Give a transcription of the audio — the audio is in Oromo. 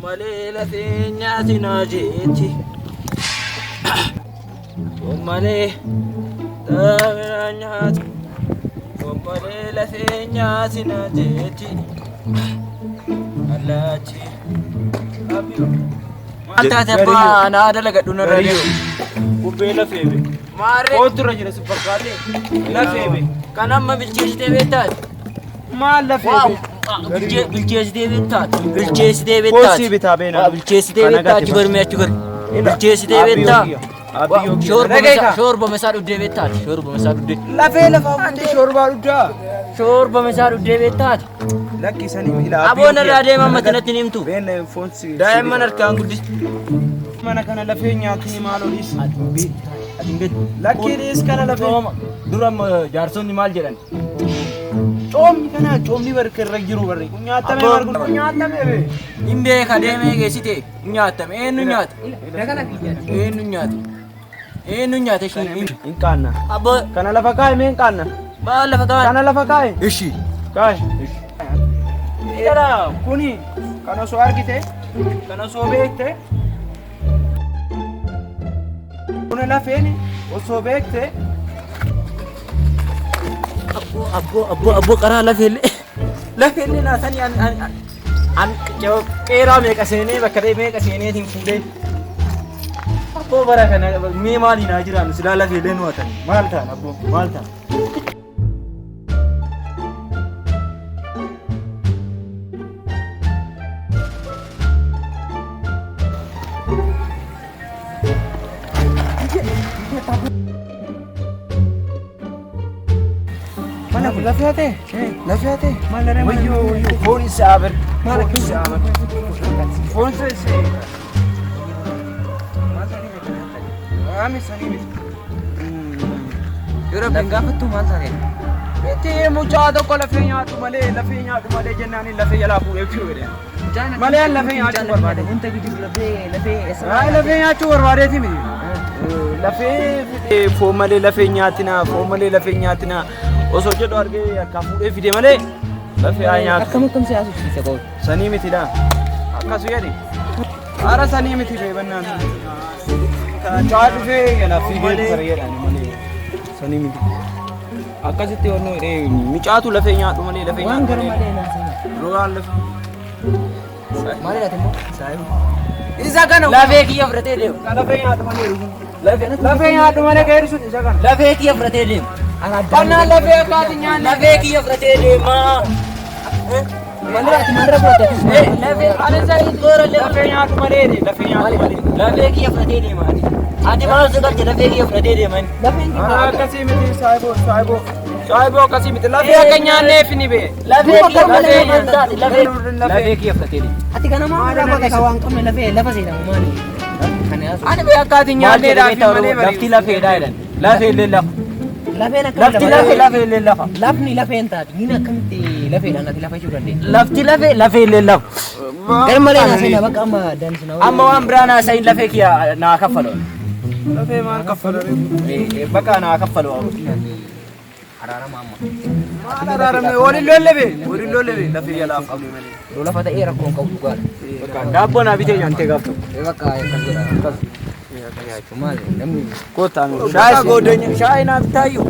Malee lafee nyaatinaa jeetti. Malee xaafina nyaati. Malee lafee nyaatinaa jeetti. Allaachi. Maal taate abbaa naa dalagadhu narra deemu. Bubbee lafee be. Maarree. Kootu irra jira si fakkaate. Lafee be. Kan amma bilcheessitee beektaati. Maal lafee be? Bilcheessitee beektaati. Bilcheessitee beektaati. Koosii bitaa beenaa. Waa bilcheessitee Kana beektaa gati achi gormee achi gorme. Bilcheessitee beektaa. Shoorba masaa dhuddee beektaati. Shoorba masaa dhuddee. Lafee lafaa fuutee shoorbaa dhugdaa. Shoorba masaa dhuddee beektaati. Lakkisanii ilaa. Aboon irraa deema amma kanatti hin himtu. Beena foon si. Daa'imman harkaan guddisti. Mana kana lafee nyaatni maal oliis. Ati hin beektu. Lakkiinis kana lafee. Cooma. Dura jaarsonni maal jedhan? Coomni kana coomni barka irra jiru barri. Kun nyaatamee Abboo. margu. Kun nyaatamee be. Hin beeka deemee geessite. Hin nyaatame. Eenyu nyaata? Eenyu nyaata? Eenyu nyaata isheen? Hin qaanna. Abboo Kana lafa kaa'e mee hin qaanna. maal lafa kaan? Kana lafa kaa'e. Ishi. Kaa'e. Ila kuni kan osoo argite kan osoo beekte kun lafeen osoo beekte Abboo abboo abboo abboo qaraa lafeellee lafeellee naasanii an an an qeeraa meeqa seenee bakka ta'e meeqa seeneetiin fuudhee abboo bara kana mee maaliin haa jiraannu silaa lafeellee nu hatan maal ta'an abboo maal ta'an. Mana kun lafee hatee? Lafee hatee? Wayyoo wayyoo foon isaa bar. Foon isaa bar. Foon isaa. Maami sanii miti. Yeroo kan gaafattu maal taate? Itti mucaa tokko lafee nyaatu malee lafee nyaatu malee jennaan lafee jalaa fuudhee fiu jedhe. Malee lafee nyaachuu barbaade. Wanta gidiru lafee lafee eessa? Ay lafee nyaachuu barbaadeeti miti. Lafee fidee foon malee lafee nyaatinaa foon malee lafee nyaatinaa osoo jedhu argee harkaa fuudhee fide malee lafee haa nyaatu. Akkam akkam si haasofsiisa qofa. Sanii mitidha. Akkasu jedhi. Haara sanii miti beebannaan. Mucaa dhufee jalaa fiigee saree malee sanii miti. Akkasitti onnoo jedhee mucaatu lafee nyaadhu malee lafee Waan nyaadhu gara malee. malee naasanii. Rogaan lafee. Maal jedhate immoo? Isa kana. Lafee kiyya fudhatee deema. Lafee nyaadhu malee. Lafee nyaadhu malee ga'eeru sun isa kana. Lafee kiyya fudhatee deema. Qonnaan lafee akkaati nyaanne. Lafee kiyya fudhatee deema. Maal irraa fudhatte? Lafee Ani lafee nyaadhu malee lafee nyaadhu malee. Lafee kiyya fudhatee deema. Ati maal si galche lafee kiyya fudhatee deema. Akkasii miti saayiboo saayiboo. Saayiboo akkasii miti lafee akka nyaanneef ni bee. Lafee kiyya fudhatee deema. Lafee lafee kiyya fudhatee deema. Ati kana maal irraa bakka waan qabne lafee lafa seenamu maali? Ani bee akkaati nyaanneedhaaf malee Lafti lafeedha jedhan. Lafee illee lafa. Lafeen akkamitti Lafti lafa lafee lafee illee lafa. Lafni lafeen taati. Ni akkamitti lafeedhaan ati lafa jechuu dandeenya? Lafti lafee lafee illee lafa. Gar malee naa seenaa bakka amma dansina. Amma waan biraa naa sayin lafee kiyya naa kaffalu. Lafee maal kaffalame? Bakka naa kaffalu. Araarama amma. Maal araaramne waliin lolle bee waliin lolle bee lafee jalaa qabne malee. Yoo lafa ta'ee rakkoon qabu dhugaadha. Daabboo naa bitee nyaantee gaaf tokko. Ee bakka akkas godha. Akkas. Nyaachuu maali namni Kottaa. Shaayii naa bitaayyuu.